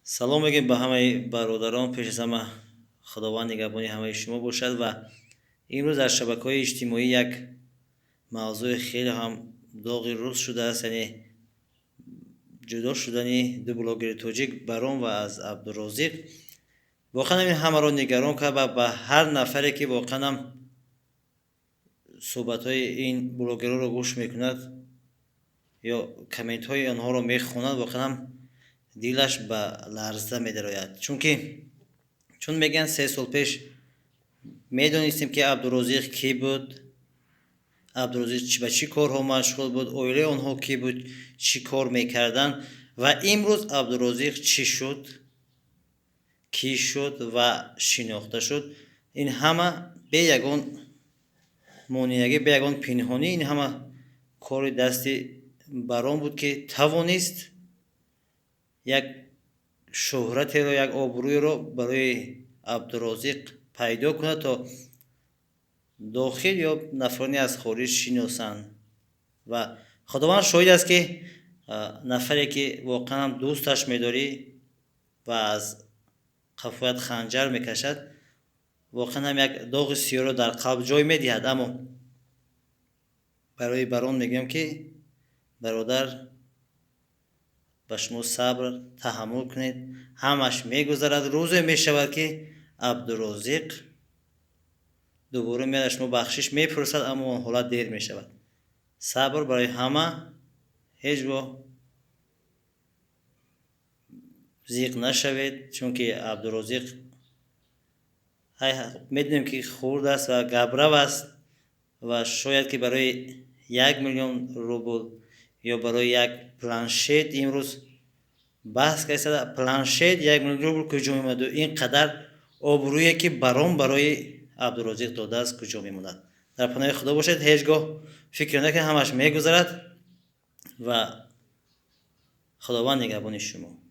Салом мегӯем ба ҳамаи бародарон. Пеш аз ҳама, Худованд нигаҳбони ҳамаи шумо бошад. Ва имрӯз дар шабакаҳои иҷтимоӣ як мавзӯи хеле ҳам доғи рӯз шудааст, яъне ҷудо шудани ду блогери тоҷик, Барон ва аз Абдурозиқ. Воқеан ин ҳамаро нигарон кард ва ба ҳар нафаре, ки воқеан ҳам суҳбатҳои ин блогерҳоро гӯш мекунад ё комментҳои онҳоро мехонад, воқеан ҳам дилаш ба ларза медарояд. Чунки чун мегӯянд, 3 сол пеш медонистем, ки Абдурозиқ кӣ буд, Абдурозиқ ба чӣ корҳо машғул буд, оилаи онҳо кӣ буд, чӣ кор мекарданд. Ва имрӯз Абдурозиқ чӣ шуд, кӣ шуд ва шинохта шуд. Ин ҳама бе ягон монеагӣ, бе ягон пинҳонӣ, ин ҳама кори дасти Барон буд, ки тавонист як шӯҳратеро, як обрӯеро барои Абдурозиқ пайдо кунад, то дохил ё нафароне аз хориҷ шиносанд. Ва Худованд шоҳид аст, ки нафаре, ки воқеан дӯсташ медорӣ ва аз қафоят ханҷар мекашад, воқеан ҳам як доғи сиёҳро дар қалб ҷой медиҳад. Аммо барои Барон мегӯям, ки бародар, ба шумо сабр, таҳаммул кунед, ҳамаш мегузарад. Рӯзе мешавад, ки Абдурозиқ дубора меояд, шумо бахшиш мепурсад, аммо он ҳолат дер мешавад. Сабр барои ҳама, ҳеҷ гоҳ зиқ нашавед, чунки Абдурозиқ медонем, ки хурд аст ва габрав аст ва шояд ки барои 1 миллион рубл ё барои як планшет имрӯз баҳс кардааст. Планшет 1 миллион рубл куҷо мемонаду ин қадар обрӯе, ки Барон барои Абдурозиқ додааст, куҷо мемонад? Дар паноҳи Худо бошед, ҳеҷ гоҳ фикр накунед, ҳамаш мегузарад ва Худованд нигаҳбони шумо.